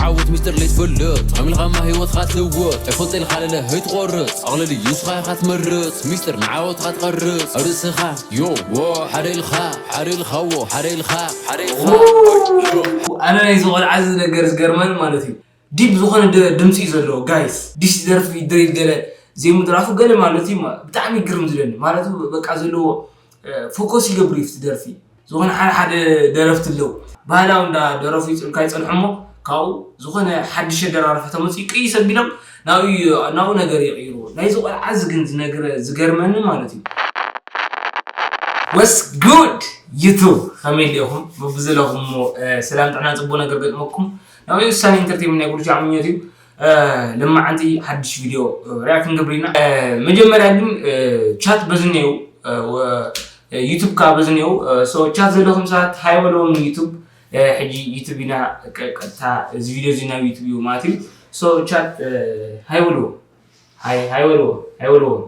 ዓወት ሚስጥር ለይትፈልጥ፣ ኣምልኻማ ህይወትኻ ትልውጥ። ኣይፈልጥ ኢልካ ለለ ህይትቆርጽ፣ ኣቕልል እዩ ንስኻ ኢኻ ትመርጽ። ሚስጥር ንዓወትኻ ትቐርጽ፣ ኣብ ርእስኻ ዮ፣ ዎ፣ ሓደ ኢልኻ፣ ሓደ ኢልኻ፣ ዎ፣ ሓደ ኢልኻ፣ ሓደ ኢልኻ። ኣነ ናይ ዝቖልዓ እዚ ነገር ዝገርመን ማለት እዩ። ዲፕ ዝኾነ ድ-፣ ድምፂ እዩ ዘለዎ ጋይስ። ዲስ ደርፊ ድሪል ገለ ዘይምድራፉ ገለ ማለት እዩ። ማ-፣ ብጣዕሚ ግርም ዝለኒ ማለት እዩ። በቃ ዘለዎ፣ እ፣ ፎከስ ይገብር እዩ እቲ ደርፊ። ዝኾነ ሓደ ሓደ ደረፍቲ ኣለዉ። ባህላዊ እንዳ ደረፉ ይጽ-፣ ካይጸንሑ እሞ ካብኡ ዝኾነ ሓድሽ ኣደራርፋ ተመጽኡ ቅይስ ኣቢሎም ናብኡ ይ-፣ ናብኡ ነገር ይቕይርዎ። ናይዚ ቆልዓ እዚ ግን ዝነግረ-፣ ዝገርመኒ ማለት እዩ። ወስ ጉድ ዩቱብ፣ ከመይ ኣለኹም? በብዘለኹም እሞ፣ እ፣ ሰላም ጥዕና ጽቡቕ ነገር ገጥመኩም። ናብኡ ውሳኔ ኢንተርቴይንመንት ናይ ኩሉ ሻዕ ምኞት እዩ። እ፣ ለማዓንቲ ሓድሽ ቪድዮ፣ እ፣ ሪያክት ክንገብር ኢና። እ፣ መጀመርያ ግን፣ እ፣ ቻት በዚ እኒአው፣ እ፣ ወ-፣ እ፣ ዩቱብ ከዓ በዚ እኒአው። እ፣ ሶ ቻት ዘለኹም ሰባት ሃይ በልዎም ንዩቱብ። እ፣ ሕጂ ዩቱብ ኢና ቀ-፣ ቀጥታ እዚ ቪድዮ እዚ ናብ ዩቱብ እዩ ማለት እዩ። ሶ ቻት፣ እ፣ ሃይ በልዎም። ሃይ፣ ሃይ በልዎም። ሃይ በልዎም።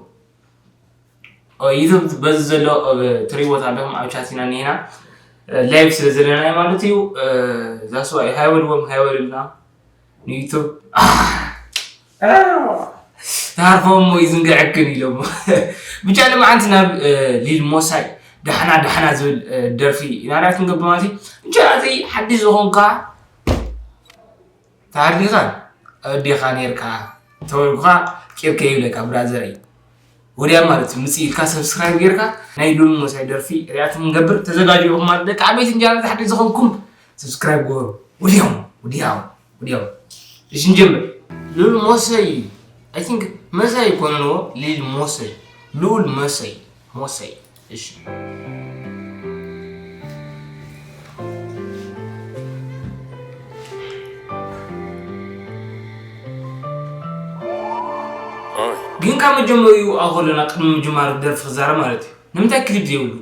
ኦ፣ ዩቱብ በዚ ዘሎ፣ እ፣ ትሪእዎ ኣለኹም ኣብ ቻት ኢና እኒሄና። እ፣ ላይቭ ስለ ዘለና እዩ ማለት እዩ። እ፣ that's why ሃይ በልዎም፣ ሃይ በልልና ንዩቱብ። አ፣ አ፣ ተሃርፎም እሞ ይዝንግዐክን ኢሎም። ብቻ ልምዓንቲ ናብ፣ እ፣ ሊል ሞሳይ ዳሕና ዳሕና ዝብል፣ እ፣ ደርፊ ኢና ሪያክት ክንገብር ማለት እዩ። ብቻ እዚ ሓድሽ ዝኾንካ ተሃዲኻ ኣዴኻ ኔርካ ተወልኩኻ ቂርካ ይብለካ ብራዘረይ። ወዲያ ማለት እዩ፣ ምጽእ ኢልካ ሰብስክራይብ ጌርካ ናይ ሉል ሞሳይ ደርፊ ሪያክት ክንገብር ተዘጋጅኹም ማለት ደቂ ዓበይቲ እንጀራ ተሓዲ ዝኾንኩም ሰብስክራይብ ግበሩ። ወዲያው፣ ወዲያው፣ ወዲያው። እሺ ንጀምር። ሉል ሞሳይ፣ I think መሳይ ይኮነን ዎ፣ ሊል ሞሳይ፣ ሉል መሳይ፣ ሞሳይ። እሺ። ግን ካብ መጀመሪኡ ኣኸለና ቅድሚ ምጅማር ደርፊ ክዛረብ ማለት እዩ። ንምንታይ ክሊፕ ዘይብሉ?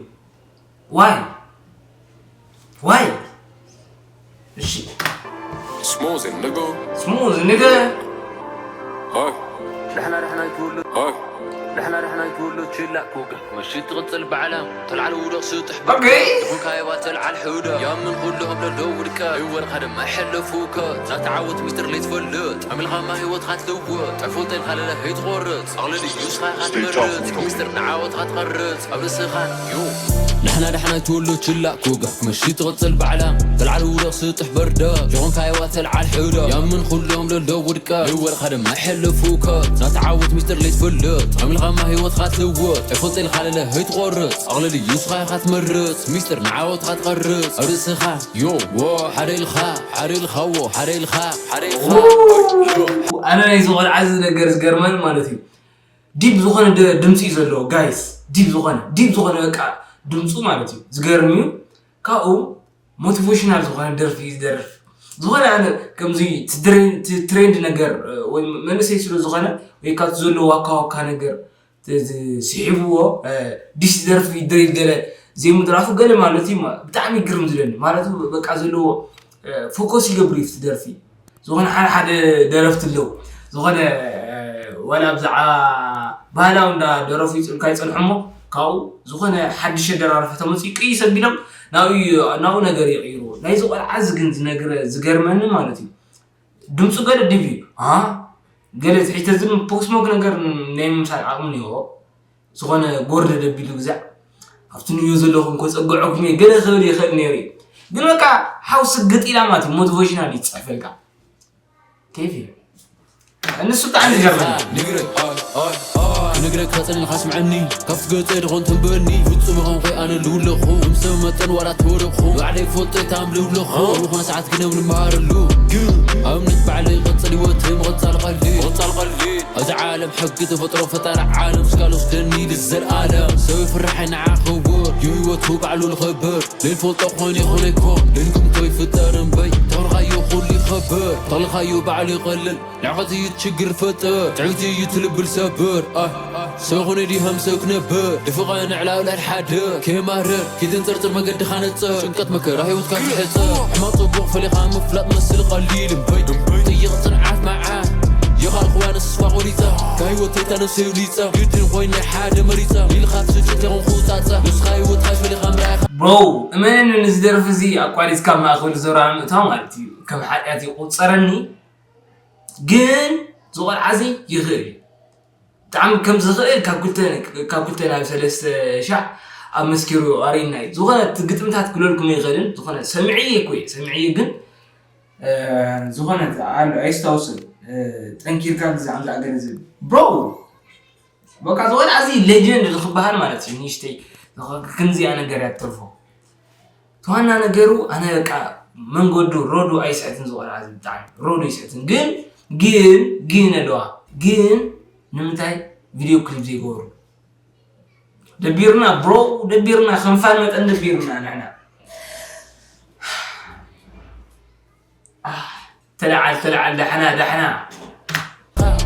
ዋይ? ዋይ? እሺ። Smooth nigga. ስሙዝ ንገ Hi. ደሕና ደሕና ይትውሉ። Hi. ደሕና ደሕና ይትውሉ ችላ ኩጋ። መሽት ትቕጽል ባዕላ ተልዓል ውደቕ ስጥሕ ኦኬ። ይኹን ካይባ ተልዓል ሕውደ ያምን ኩሉ እብለዶ ውድቀ ይወርኻ ድማ ይሐለፉከ ናተዓወት ሚስጥር ለይትፈልጥ ኣምልኻማ ህይወትኻ ትልውጥ ኣይፈልጠልካ ለለ ህይትቆርጽ ኣቕልል እዩ ንስኻ ኢኻ ትመርጽ ሚስጥር ንዓወትኻ ትቐርጽ ኣብ ርእስኻ እዩ። ንሕና ደሕና ይትውሉ ችላ ኩጋ መሽት ትቕጽል ባዕላ ተልዓል ውደቕ ስጥሕ በርደ ይኹን ካይባ ተልዓል ሕውደ ያምን ኩሎም ለሎ ውድቀ ይወርኻ ድማ ይሐለፉከ ናተዓወት ሚስጥር ለይትፈልጥ ኣምልኻማ ህይወትኻ ትልውጥ ኣይፈልጠልካ ለለ ህይትቆርጽ ኣቕልል እዩ ንስኻ ኢኻ ትመርጽ ሚስጥር ንዓወትኻ ትቐርጽ ኣብ ርእስኻ ዮ ዎ ሓደ ኢልኻ ሓደ ኢልኻ ዎ ሓደ ኢልኻ ሓደ ኢልኻ ኣነ ናይ ዝቆልዓ እዚ ነገር ዝገርመን ማለት እዩ። ዲፕ ዝኾነ ድ-፣ ድምፂ እዩ ዘለዎ ጋይስ። ዲፕ ዝኾነ ዲፕ ዝኾነ በቃ ድምፁ ማለት እዩ ዝገርም እዩ። ካብኡ ሞቲቬሽናል ዝኾነ ደርፊ እዩ ዝደርፍ። ዝኾነ ኣነ ከምዚ እቲ ድሬ-፣ እቲ ትሬንድ ነገር፣ እ፣ ወይ መንእሰይ ስለ ዝኾነ ወይ ካብቲ ዘሎ ዋካ ዋካ ነገር ት-፣ ት-፣ ስሒብዎ፣ እ፣ ዲስ ደርፊ ድሪል ገለ ዘይምድራፉ ገለ ማለት እዩ። ማ-፣ ብጣዕሚ ግርም ዝለኒ ማለት በቃ ዘለዎ፣ እ፣ ፎከስ ይገብር እዩ እቲ ደርፊ። ዝኾነ ሓደ ሓደ ደረፍቲ ኣለዉ። ዝኾነ፣ እ፣ ዋላ ብዛዕባ ባህላዊ እንዳ ደረፉ ይጽ-፣ ካይጸንሑ እሞ ካብኡ ዝኾነ ሓድሽ ኣደራርፋ ተመጽኡ ቅይስ ኣቢሎም ናብኡ ይ-፣ ናብኡ ነገር ይቕይርዎ። ናይዚ ቆልዓ እዚ ግን ዝነግረ-፣ ዝገርመኒ ማለት እዩ። ድምፁ ገለ ዲቪ፣ አ? ገለ ትሕተ ዝም ፖስሞክ ነገር ናይ ምምሳል ዓቕሚ እኒኦ። ዝኾነ ጎርደ ደቢሉ ግዛዕ ኣብቲ ንዮ ዘለኹም ከጸግዐኩም እየ ገለ ክብል ይኽእል ነይሩ እዩ። ግን በቃ ሓው ስግጥ ኢላ ማለት እዩ። ሞቲቬሽናል እዩ ዝጸሕፈልካ። ኬፍ እዩ። ንሱ ብጣዕሚ ዝገርመኒ። ንግረክ፣ ንግረክ ከጸኒልካ ስምዐኒ። ካብቲ ገጸ ድኾን ተንበኒ። ፍጹም ኾንኮይ ኣነ ልውለኹ። ምስ ሰብ መጠን ዋላ ተወደኹ። ባዕለይ ፈልጦ የታም ልውለኹ። ዝኾነ ሰዓት ግን ኣብ ንመሃረሉ። ኣብነት ባዕለይ ቀጽል ህይወት ምቕጻል ቀልዲ። ምቕጻል ቀልዲ። ኣብዚ ዓለም ሕጊ ተፈጥሮ ፈጣሪ ዓለም ስጋል ወስደኒ ልዘልኣለም። ሰብ ይፍራሕ ንዓ ክቡር። ይህይወቱ ባዕሉ ልኸብር። ልንፈልጦ ኾይኑ ይኹን ኣይኮን ልንግምቶ ይፍጠር እምበይ ተኽልኻዮ ኩሉ ይኸብር ተኽልኻዮ ባዕሉ ይቐልል ንዕቐት እዩ ትሽግር ፈጥር ትዕቢት እዩ ትልብል ሰብር ኣህ ሰኹነ ድሃም ሰብ ክነብር ድፍቐ ንዕላውላል ሓደ ከየማርር ኪትንጽርጽር መገድኻ ነጽር ጭንቀት መከራ ህይወትካ ትሕጽር ሕማቕ ጽቡቕ ፈሊኻ ምፍላጥ መስል ቀሊል እምበይ ጥይቕ ጽንዓት መዓት የኻልኽዋ ንስፋ ቆሪጸ ካብ ህይወተይ እታ ነፍሰይ ውሊጸ ግድን ኮይነ ሓደ መሪጸ ኢልኻ ትስጭት የኹን ክውጻጸ ንስኻ ህይወትካ ፈሊኻ ምርኣኻ Bro እመነኒ እዚ ደርፊ እዚ ኣቋሪጽካ ኣብ ማእከሉ ዞራ ምእታው ማለት እዩ። ከም ሓጢኣት ይቑፀረኒ። ግን ዝቆልዓ እዚ ይኽእል እዩ። ብጣዕሚ ከም ዝኽእል ካብ ክልተ ናብ ሰለስተ ሻዕ ኣብ መስኪሩ ቀሪና እዩ። ዝኾነ ግጥምታት ክለልኩም ይኽእልን ዝኾነ ሰሚዐ እኮ እየ ሰሚዐ ግን ዝኾነ ኣሎ ኣይስታውስን። ጠንኪርካ ግዛዕ ምዛዕ ገለ ዝብል ብሮ በቃ ዝወልዓ እዚ ሌጀንድ ክበሃል ማለት እዩ። ንእሽተይ ክንዚኣ ነገር እያ ትተርፎ። ተዋና ነገሩ ኣነ በቃ መንገዱ ሮዱ ኣይስሕትን ዝቆልዓ እዚ ብጣዕሚ ሮዱ ኣይስሕትን። ግን ግን ግን ኣለዋ ግን ንምንታይ ቪድዮ ክሊፕ ዘይገበሩ? ደቢርና ብሮ ደቢርና ከም ፋን መጠን ደቢርና ንሕና። ተለዓል ተለዓል ዳሕና ዳሕና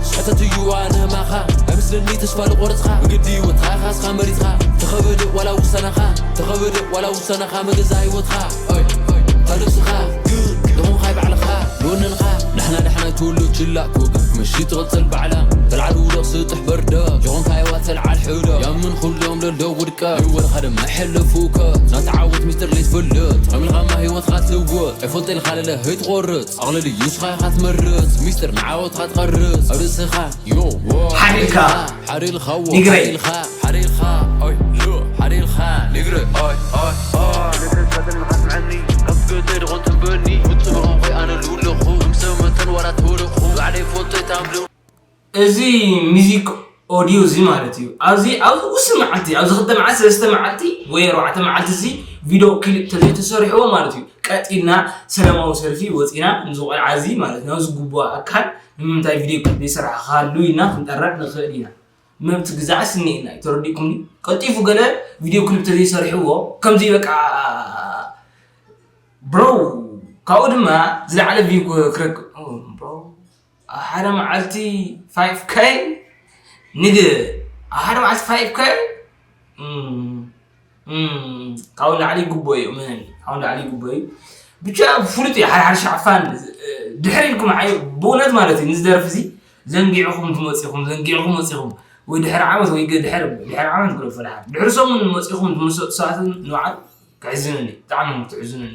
ስሕተት እዩ ኣነ ማኻ ኣይመስለኒ ተስፋ ልቆረፅኻ ብግዲ ወትኻ ኢኻ እስኻ መሪፅኻ ተኸበደ ዋላ ውሳነኻ ተኸበደ ዋላ ውሳነኻ መገዛ ህይወትኻ ተልብስኻ ግን ዝኾንካ ባዕልኻ ንወነንኻ ንሕና ዳሕና ትውሉ ችላ ክወግር ክመሺ ትቕፅል ባዕላ ተልዓል ውደቕ ስጥሕ በርደ ዝኾንካ ይዋ ተልዓል ሕደ ያምን ኩሎም ለሎ ውድቀ ይወልኻ ድማ ይሐለፉከ ናተዓወት ሚስጥር ለይትፈልጥ ከምልኻማ ህይወትኻ ትልውጥ ኣይፈልጥ ኢልካ ለለ ህይትቆርፅ ኣቕልል እዩ ንስኻ ኢኻ ትመርፅ ሚስጥር ንዓወትኻ ትቐርፅ ኣብ ርእስኻ ዮ ሓሪልካ ሓሪልኻ ኒግረይ። ሓሪልኻ ሓሪልኻ ኦይ ዮ ሓሪልኻ ኒግረ ኦይ ኦይ ኦይ ኒግረ ሰደን ንኻስምዐኒ ካብ ገደ ድኾን ተንበኒ ውፅእ ብኾንኮይ ኣነ ልውለኹ ምስ መተን ዋላ ተወለኹ ባዕለይ ፎቶ ታምሉ እዚ ሚዚክ ኦዲዮ እዚ ማለት እዩ። ኣብዚ ኣብዚ ውስን መዓልቲ ኣብዚ ክልተ መዓልቲ ሰለስተ መዓልቲ ወይ ኣርባዕተ መዓልቲ እዚ ቪድዮ ክሊፕ ተዘይተሰሪሕዎ ማለት እዩ ቀጢልና ሰላማዊ ሰልፊ ወፂና ንዚ ቆልዓ እዚ ማለት ናብዚ ጉቡእ ኣካል ንምንታይ ቪድዮ ክሊፕ ዘይሰራሕካሉ ኢልና ክንጠረጥ ንኽእል ኢና። መብት ግዛዕ ስኒእና እዩ ተረዲእኩም ድዩ? ቀልጢፉ ገለ ቪድዮ ክሊፕ ተዘይሰሪሕዎ ከምዚ በቃ ብሮ ካብኡ ድማ ዝለዓለ ቪው ክረክብ ብሮ ኣብ ሓደ መዓልቲ ፋይፍ ከይ ንግ ኣብ ሓደ መዓልቲ ፋይፍ ከይ ካብኡ ላዕሊ ይግቦ እዩ እመነኒ ካብኡ ላዕሊ ይግቦ እዩ ብቻ ፍሉጥ እዩ ሓደ ሓደ ሻዕፋን ድሕሪ ኢልኩም ዓይ ብእውነት ማለት እዩ ንዝደርፍ እዚ ዘንጊዕኹም ትመፂኹም ዘንጊዕኹም መፂኹም ወይ ድሕሪ ዓመት ወይ ድሕሪ ድሕሪ ዓመት ግረፎ ድሓር ድሕሪ ሰሙን መፂኹም ትመሰጡ ሰባትን ንባዓል ክሕዝንኒ ብጣዕሚ ትሕዝንኒ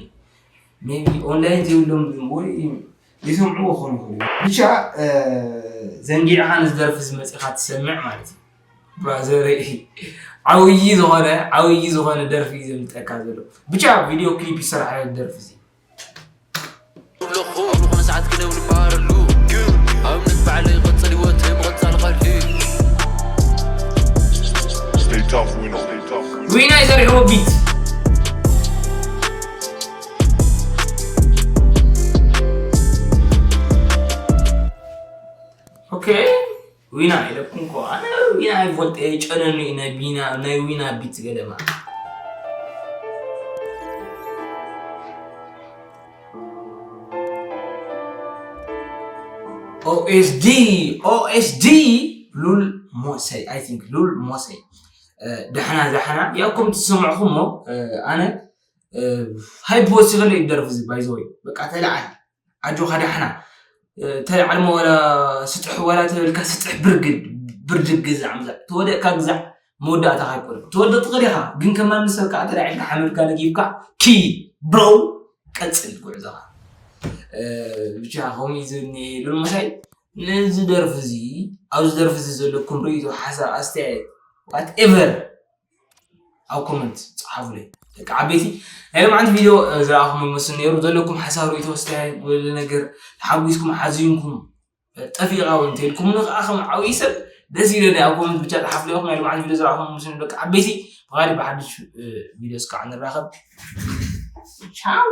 ሜቢ ኦንላይን ዘይብሎም ወይ ይሰምዕዎ ክኾኑ ይኽእሉ ብቻ ዘንጊዕኻ ንዝደርፊ ዝመፂኻ ትሰምዕ ማለት እዩ ብራዘረይ ዓብዪ ዝኾነ ዓብዪ ዝኾነ ደርፊ እዩ ዘምልጠካ ዘሎ ብቻ ቪድዮ ክሊፕ ይሰራሕ ደርፊ እዚ ኣለኹ ኣብ ዝኾነ ሰዓት ግን ንባረሉ ኣብነት ባዕለይ ይቐፅል ህይወት ምቐፃል ኸድሊ Stay tough, we know. Stay tough, we know. ዊና ይዘሪሕዎ ቢት ኦኬ ዊና ኢለኩም ኮ ኣነ ዊና ኣይፈልጥ እየ ጨነኑ እዩ ናይ ቢና ናይ ዊና ቢት ገለማ ኦኤስዲ ኦኤስዲ ሉል ሞሰይ ኣይ ቲንክ ሉል ሞሰይ ዳሕና ዳሕና ያው ከም ትሰምዕኹሞ ኣነ ሃይፕ ወሲኸለይ ደርፊ እዚ ባይዘወይ በቃ ተለዓል ኣጆኻ ዳሕና ተለዓልሞ ዋላ ስጥሕ ዋላ ተበልካ ስጥሕ ብርግድ ብርድግ ግዛዕ ምዛዕ ተወደእካ ግዛዕ መወዳእታ ካይኮነ ተወደእ ትኽእል ኢኻ ግን ከማን ንሰብ ከዓ ተላዒልካ ሓመድካ ነጊብካ ኪ ብረው ቀፅል ጉዕዞኻ ብቻ ከምኡ እዩ ዝኒኤ ሉል መሳይ ነዚ ደርፊ እዚ ኣብዚ ደርፊ እዚ ዘለኩም ርእይቶ ሓሳብ ኣስተያየት ዋትኤቨር ኣብ ኮመንት ፀሓፉለይ ደቂ ዓበይቲ ናይ ሎማዓንቲ ቪድዮ ዝረኣኹም ይመስል ነይሩ ዘለኩም ሓሳብ ርእይቶ ኣስተያየት ወለ ነገር ተሓጒስኩም ሓዚንኩም ጠፊእኻ እውን እንተልኩም ንክኣ ከም ዓብዪ ሰብ ደስ ይለኒ ኣብ ኮመንት ብቻ ፀሓፉለይ ኢኹም ናይ ሎማዓንቲ ቪድዮ ዝረኣኹም ይመስል ደቂ ዓበይቲ ብኻሊእ ብሓድሽ ቪድዮ እስካዕ ንራኸብ ቻው